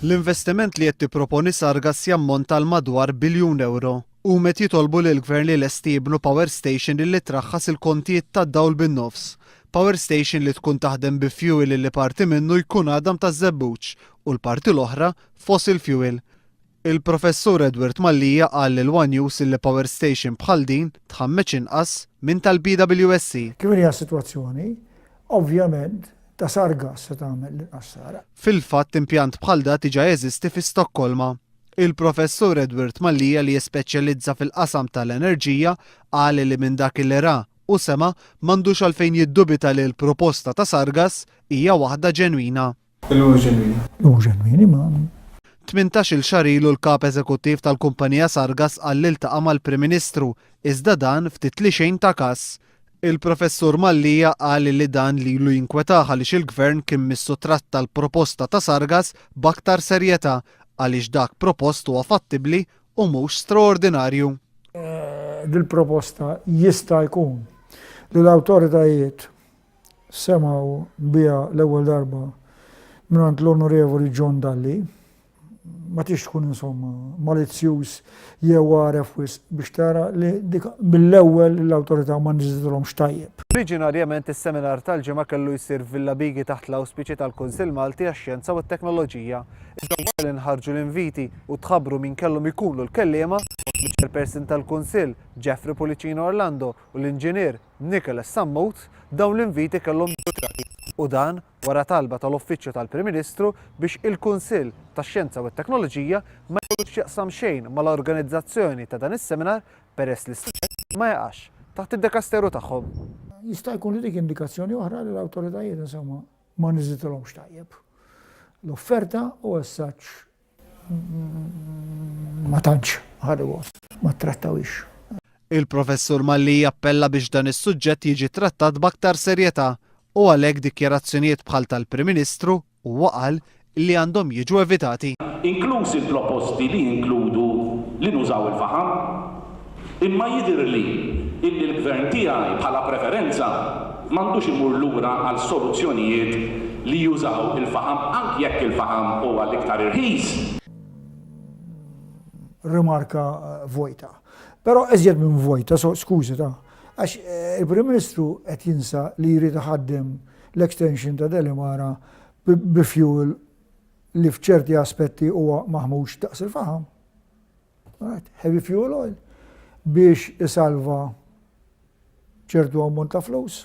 L-investiment li qed tipproponi Sargas jammonta għal madwar biljun ewro. Huma qed jitolbu lill-Gvern li lesti jibnu power station li traħħas il-kontijiet tad-dawl bin-nofs. Power station li tkun taħdem bi fuel li parti minnu jkun għadam taż-żebbuġ u l-parti l-oħra fossil fuel. Il-Professur Edward Mallia qal lil one News illi power station bħal din tħammeġ inqas minn tal-BWSC. Kif inhi s-sitwazzjoni, ovvjament ta' Sargas se tagħmel l-inqas ħsara. Fil-fatt impjant bħal da diġà jeżisti fi Stokkolma. Il-Professur Edward Mallia li jispeċjalizza fil-qasam tal-enerġija qal li minn dak li ra u sema' m'għandux għalfejn jiddubita li l-proposta ta' Sargas hija waħda ġenwina. Illum hu ġenwini. Hu ġenwini ma. 18-il xahar ilu l-Kap Eżekuttiv tal-kumpanija Sargas qal li ltaqa' mal-Prim Ministru, iżda dan ftit li xejn ta kas. Il-Professur Mallia qal li dan lilu jinkwetah għaliex il-Gvern kien missu tratta l-proposta ta' Sargas b'aktar serjetà għaliex dak propost huwa fattibbli u mhux straordinarju. Dil-proposta jista' jkun li l-awtoritajiet semgħu biha l-ewwel darba mingħand l-Onorevoli John Dalli. Ma tix tkun insomma malizzjuż jew għaref wisq biex tara li dik mill-ewwel l-awtorità ma niżditilhomx tajjeb. Oriġinarjament is-seminar tal-Ġimgħa kellu jsir f'Villa Bighi taħt l-awspiċi tal-Kunsill Malti għax-Xjenza u t-Teknoloġija. Iżda wara li nħarġu l-inviti u tħabbru min kellhom ikunu l-kelliema, miċ-Chairperson tal-Kunsill, Jeffrey Pullicino Orlando u l-Inġinier Nicholas Sammut, dawn l-inviti kellhom jiġu rtirati u dan wara talba tal-Uffiċċju tal-Prim Ministru biex il-Kunsill tax-Xjenza u t-Teknoloġija ma jkollu x'jaqsam xejn mal-organizzazzjoni ta' dan is-seminar peress li s-suġġett ma jaqax taħt id-dekasteru tagħhom. Jista' jkun li dik indikazzjoni oħra li l-awtoritajiet insomma ma niżditilhomx tajjeb l-offerta u as such ma tantx ħadu gost, ma ttrattawhiex. Il-Professur Malli jappella biex dan is-suġġett jiġi trattat b'aktar serjetà u għalhekk dikjarazzjonijiet bħal tal-Prim Ministru, huwa qal, li għandhom jiġu evitati. Inklużi l-proposti li jinkludu li nużaw il-faħam. Imma jidhirli illi l-Gvern tiegħi bħala preferenza m'għandux imur lura għal soluzzjonijiet li jużaw il-faħam anki jekk il-faħam huwa l-iktar irħis. Rimarka vojta. Però iżjed minn vojta, so skużi ta' għax il-Prim Ministru qed jinsa li jrid iħaddem l-extension ta' Delimara bi fuel li f'ċerti aspetti huwa maħmuġ daqs il-faħam. Right, heavy fuel oil biex isalva ċertu ammont ta' flus.